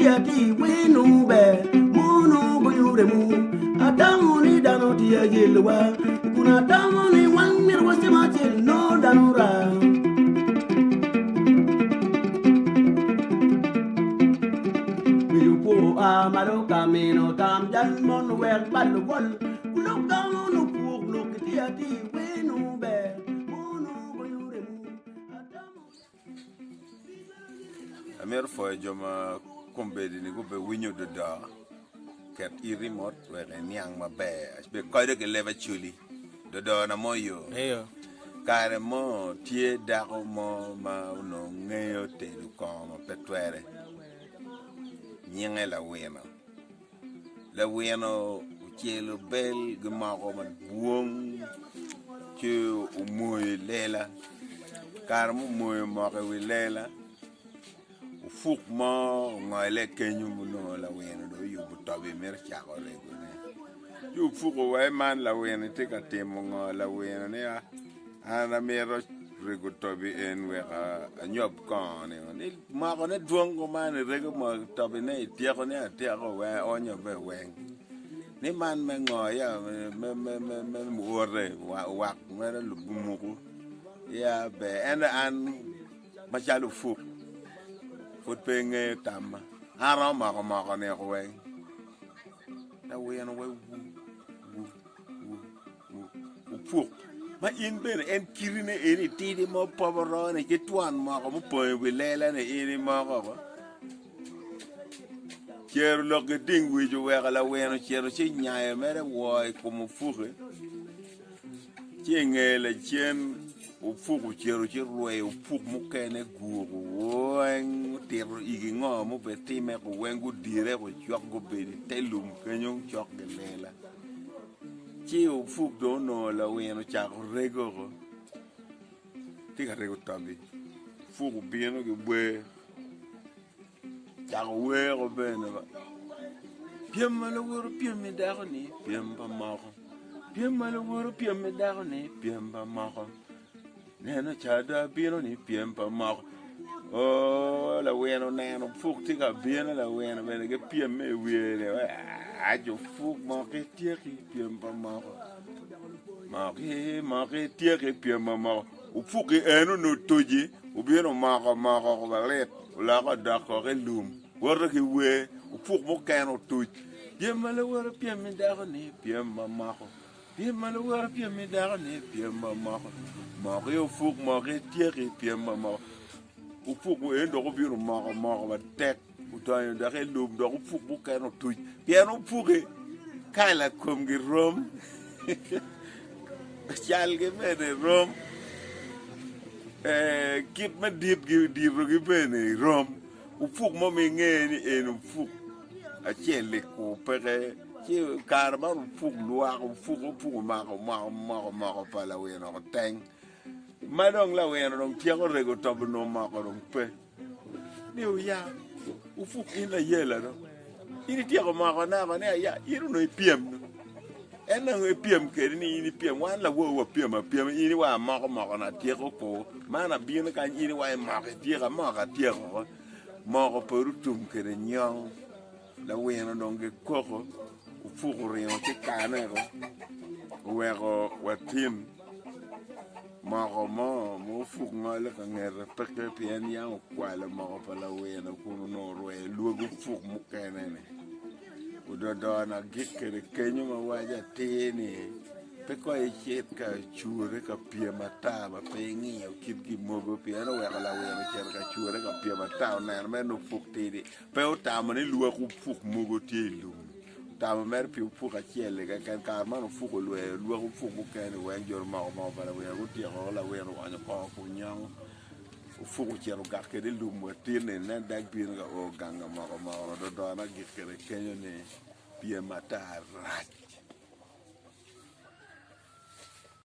tye atir winu ber mono gonyo remo atamo ni dano tye ayelowa kun atamo ni wan myero wacem acel no dano ra. Bedo kwo oa malo ka mino tam jal mono wek bal ogol kulok dano no pwok lok tye atir winu ber mono gonyo remo atamo Amito pwoyo jo ma kombeddi-ni gubewinyo dodo ket iti mot wek iniang maber kodo ki leb acholi dodo na mo yo kare mo tye dako mo ma onongo ngeyo tedo kongo ma pe twere nyinge lawino. Lawino ocelo bel ki moko madwong ci omoyo i lela kare ma omoyo moko i wi lela opuk mo ongole kenyo ma onongo lawino dong oyubo tobi mito cako regone ci opuk owaci man lawino itye ka timo ngo lawino ni an amito rego tobi en wek anyob kongo ni Mokone dwong kuman irego moko tobine ityekone atyeka weng aonyo bene weng ni man me ngo ya me ote wak mere lumuku ya ber ento an macalo opuk pud pe ingeyo tamma an aromo moko moko ni weng lawino weng wu Opuk ma in bene en kiti ne eni itidi ma opobo roni ki twon moko mupong i wi lela ni in imoko oko. Cero lok ki ding wic oweko lawino ocito ci nyayo mere woo i kom opuki ci i nge lacen opuk ocito ci rweyo opuk mukene guko weng otito igi ngo mubitime ko weng gudire ko cok gubedo i te lum kenyo cok ki lela. Ci opuk dong onongo lawino ocako rego oko, tye ka rego tobi, opuk obino ki bwer, ocako wer oko bene ba, pyem ma luwote pyem ki dako-ni pyem pa moko, pyem ma luwote pyem ki dako-ni pyem pa moko. Neno ca do abino ni pyem pa moko. Oo, lawino oneno puk tye ka bino, lawino bene ki pyemme i wiye ni, aco puk moki tyeki pyem pa moko. Moki, moki tyeki pyem pa moko. Opuk-ki en onongo otoci, obino omoko moko malit, oloko odoko ki lum, woto ki wer, opuk mukene otuc. Pyem ma lawote pyem ki dako-ni, pyem pa moko. Pyem ma luworo pyem i dako ni pyem ma moko moko i opuk moko ityeki pyem ma moko opuk en dok obino moko moko matek odonyo dok i lum dok opuk mukene otuc pien opuki kala komgi rom calgi bene rom kit me ditgi ditogi bene rom. Opuk mo ma inge ni eni opuk acel-li kur peke ci kare man opuk lwak opuk opuk omako moko moko pa lawino oko teng ma dong lawino dong tyeko rego tobo nongo moko dong pe ni oya opuk in layela do in ityeko moko ne oko ni aya in onongo ipyem do en nongo ipyem kede ni in ipyem wan lawor wa pyem apyema in iwa amoko moko na atyeko kur man abino kany in iwa imoko ityeko amoko atyeko oko moko pe otum kede nyong lawino dong gikoko opuko ringo ci kane oko oweko watin moko mo ma opuk ngolo ka ngete peke pien yam okwalo moko pa lawino kun onongo orweyo lwog opuk mukene-ni. Ododona agik kwede kenyo ma waco atir ni, Pe kong icit ka cure ka pyem ata ma pe ingiyo kitgi mogo, pien oweko lawino ocito ka cure ka pyem ata oneno mere ni opuk tidi. Pe otamo ni lwak opuk mogo tye i lum. Otamo mere pi opuk acel-li keken. Kare man opuk olweyo lwak opuk mukene weng jo omoko moko pa lawino gutyeko lawino oonyo kongo kun nyongo. Opuk ocito ogak kwede i lum wa tin ni nen dag bino ka o gang ka moko moko dodona agik kwede kenyo ni pyem ata rac.